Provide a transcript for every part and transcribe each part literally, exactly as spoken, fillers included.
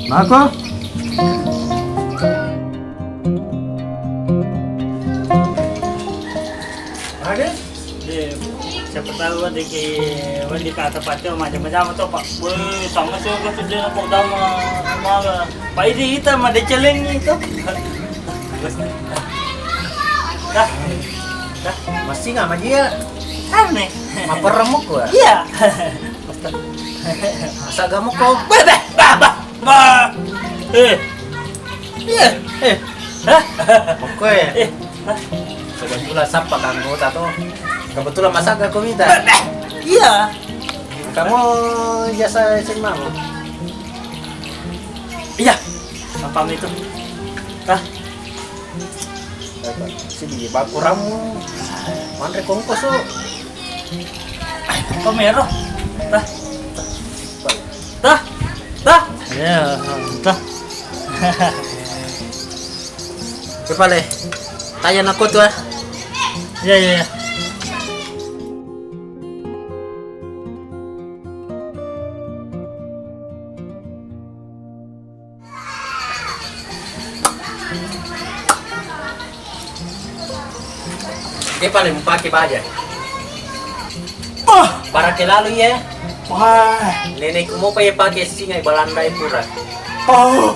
Mako? Ada? Eh, siapa tahu ada ke, wendi kata paco macam-macam tu, Pak. Weh, sama tu, tu dia nak kau tahu, ma, ma, Pak, ini kita mah ada celeng ni tu. Dah. Dah. Masih nggak sama dia? Aneh. Maperem kok. Iya. Masa gak mau kau? Bah, bah, bah, bah, bah. Eh. Iya. Eh. Hah? Pokoknya. Eh. Hah? Kebetulan siapa kan anggota tuh? Kebetulan masak aku minta. Bah, bah. Iya. Kamu jasa S M A mu? Iya. Apa itu? Hah? Sini, baku ramu. Manre kongkosu. Kau mero. Tah. Tah. Tah. Ya, tah. Coba le. Tanya nak tu, ah. Ya, ya, ya. Dia paling pakai baja. Wah. Para kelalu ya. Wah. Nenekku mau pakai pakai singa Balanda pura. Oh.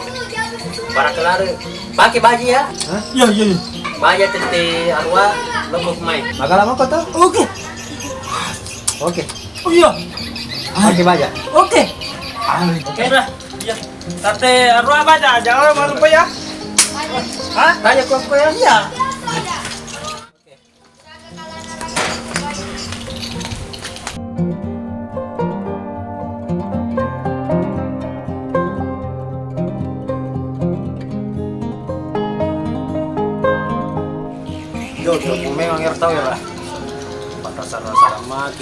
Para kelalu pakai baja ya. Hah? Iya, iya, iya. Baja tette arua loko mai. Magala mau kau tahu? Oke. Oke. Oh iya. Pakai baja. Oke. Oke. Udah. Iya. Tette arua baja aja, oh, malu ya. Hah? Tanya kok ya? Iya. Yo, yo, memang air tahu ya lah. Pada salah-salah mati.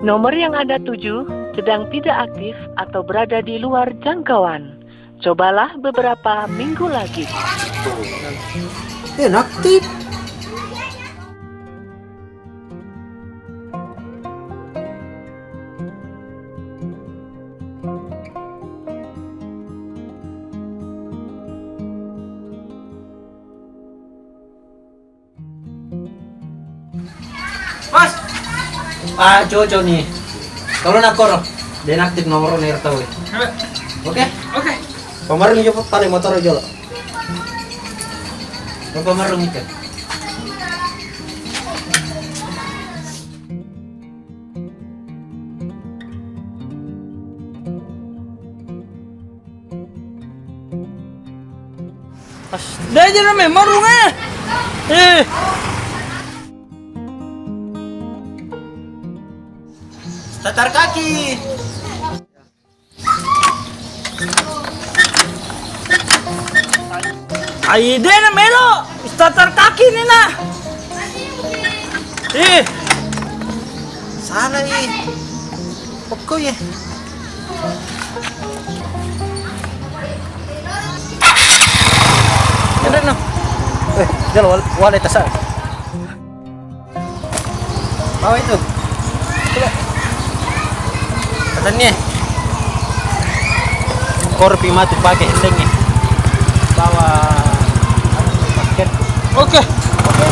Nomor yang Anda tuju sedang tidak aktif atau berada di luar jangkauan. Cobalah beberapa minggu lagi. Inaktif. Mas. Ah, cocok nih. Kalau nak koro, dia aktif nomor nih tahu. Oke? Oke. Pamarung jolo paling motor jolo. Pamarung itu. Dai jana memang runga. Eh. Tatar kaki. Ai, de na melo, starter kaki ni na. Ih. Salah, ih. Pokok ya. Ada no. Eh, jalo wal-, wale tasa. Bawa itu. Coba. Katanya. Korpi matu pakai helmnya. Bawa masker. Oke. Oke.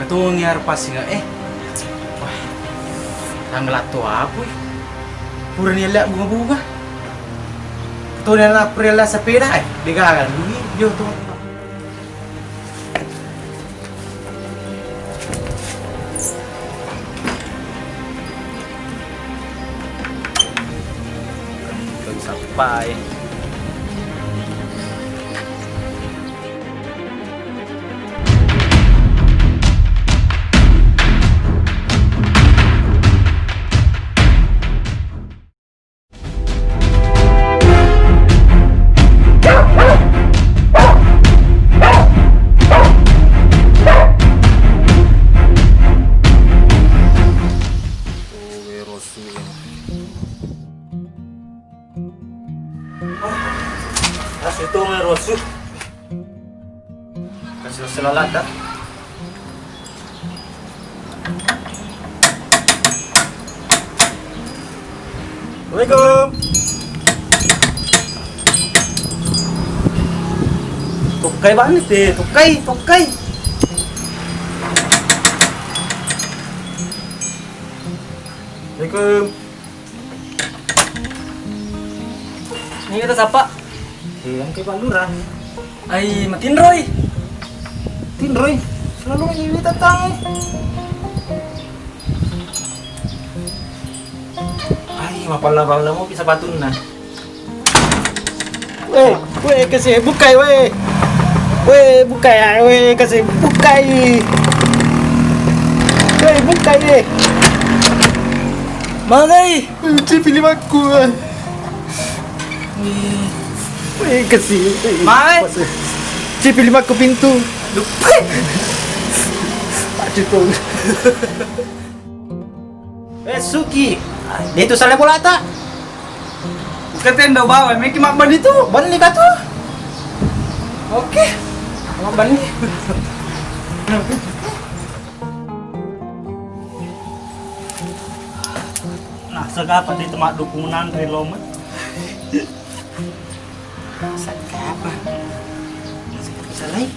Tongi aro passinga, eh. Wah, tanggal atau aku, eh. Purani ella bunga-bunga. Toni anak purani ella sepeda, eh. Degaga, dui, yo, tuh. Sappai. Asu itu ngerosu. Kasih selalat dah. Assalamualaikum. Tokkai bani te, tokkai, tokkai. Assalamualaikum. Ini kita sapa? Eh, engka Pak Lurah. Ai, matinroi. Tinroi. Selalu ini tatang. Ai, mapalla-palla mopi sapatunna. Weh, weh, kasi bukai, weh. Weh, bukai, ah, weh, kasi bukai. Weh, bukai, eh. Magai. Cipi limakku, eh. Weh, kasi. Mai. Cipi limakku pintu. Duh. Aduh, tuh. Eh, Suki, de tu sale bolata. Bukan tenda bawa, meki mak bani tu. Bani ka tu. Oke. Mak bani. Nah, segapa di temak dukungan ri loma. Sakapa? Sakapa salai?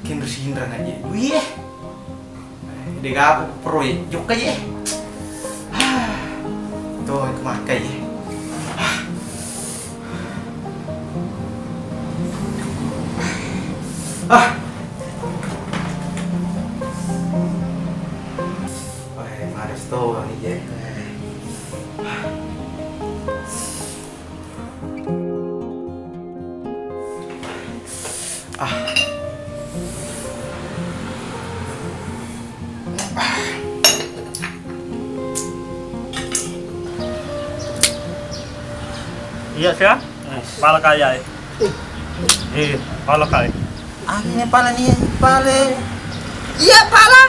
Kenro sinrang aja. Wih. Degaga proyek jokka je. Ah. Tuh, makai je. Ah. Ah. Wah, malas to ni je. Ah. Iya, sia. Pala kaya, eh. Eh, pala kaya. Anne pala ni, pale. Iya, pala.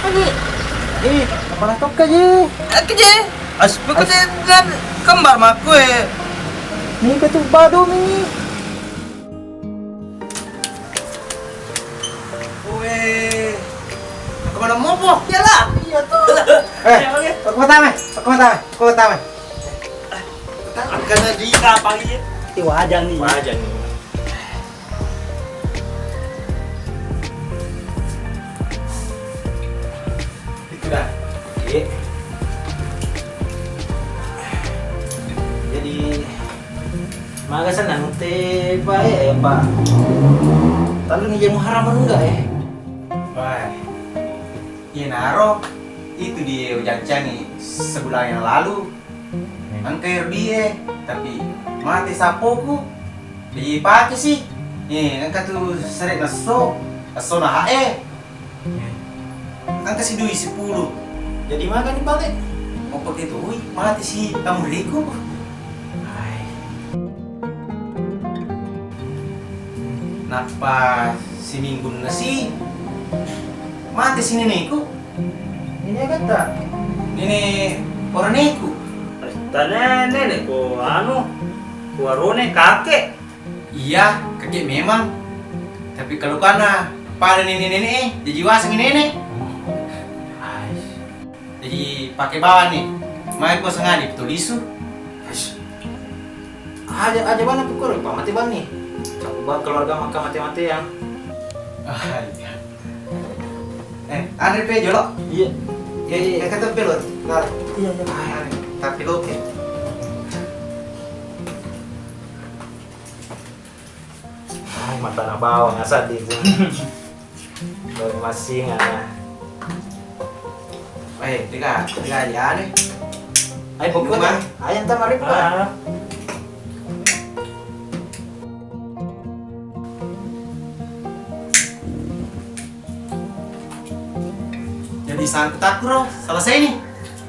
Ani. Eh, pala tokka je. Aku je. As, aku je dan kembar maku, eh. Ni ketu bado ni. Weh. Aku mana mopo? Iyalah. Iya tuh. Eh, aku pertama, aku pertama, aku pertama. Aku kena di apa ini? Itu wajar nih. Wajar nih. Itu dah. Iya. Jadi, maga senang te, Pak, eh, Pak. Talu ni jamu haram enggak, eh? Wah, iyanaro itu di ujancangi sebulan yang lalu. Engka R B E, tapi mate sappoku. Jadi pake sih. Eh, engka tu sere nesso, nesso na hae. Engka si dui sepuluh. Jadi magani pale? Mau pakai toi, mati si amuriku. Hai. Nappa siminggunna si mati si neneku. Ini kata? Ini oraneku. Tane nenek ko anu, ko arone kakek. Iya, kakek memang. Tapi kalau kana pada nenek-nenek, eh, jadi waseng nenek. Hai. Jadi pakai bawang nih. Mai ko sengadi betul isu. Aja, aja bana pukul, Pak, mati bani. Cakup banget keluarga maka mati-matian. Ah, iya. Eh, anre pe jolo. Iya. Iya, iya, iya, kata pe lo. Nah. Iya, iya. Ah, tapi lo ke. Ai, matana bawang asal di. Baru masing ana. Eh, tiga, tiga aja deh. Ayo, pokoknya. Ayo, entar mari, Pak. Ah. Jadi sangku takro, selesai nih.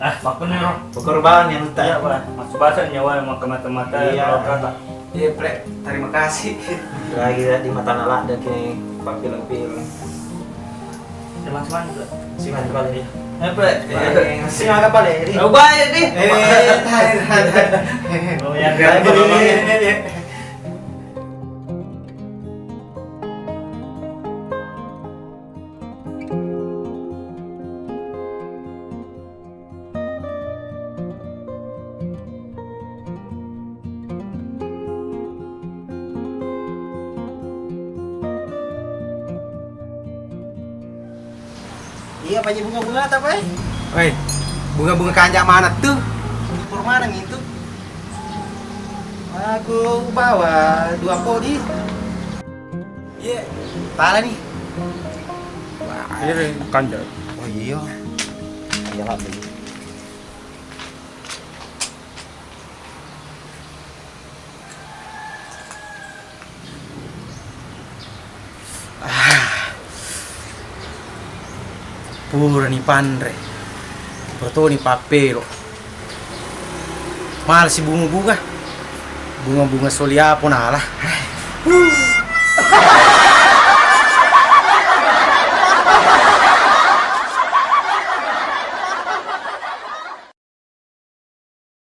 Ah, makkuniro. Pokor bawang yang utai. Iya, Pak. Masuk bahasa nyawa yang mata-mata. Iya. Kalau kata. Iya, Pre. Terima kasih. Lagi di mata nalak deh ke papil-papil. Terima kasih, Pak. Sih, Pak, Pak. Eh, Pre. Eh, sih, Pak, Pak. Eh, baik, nih. Eh, tarik, tarik. Oh, ya, lagi, kalau iya, iya, iya. Iya, Pak Haji, bunga-bunga apa, eh? Woi, bunga-bunga kanja mana tuh? Impor mana itu? Aku bawa dua podi. Iya, pala nih. Wah, ini kanja. Oh iya. Iya lah, beli. Ah. Purani panre. Pura toni pappelo. Malasi bunga-bunga. Bunga-bunga soli apa nala. Huh.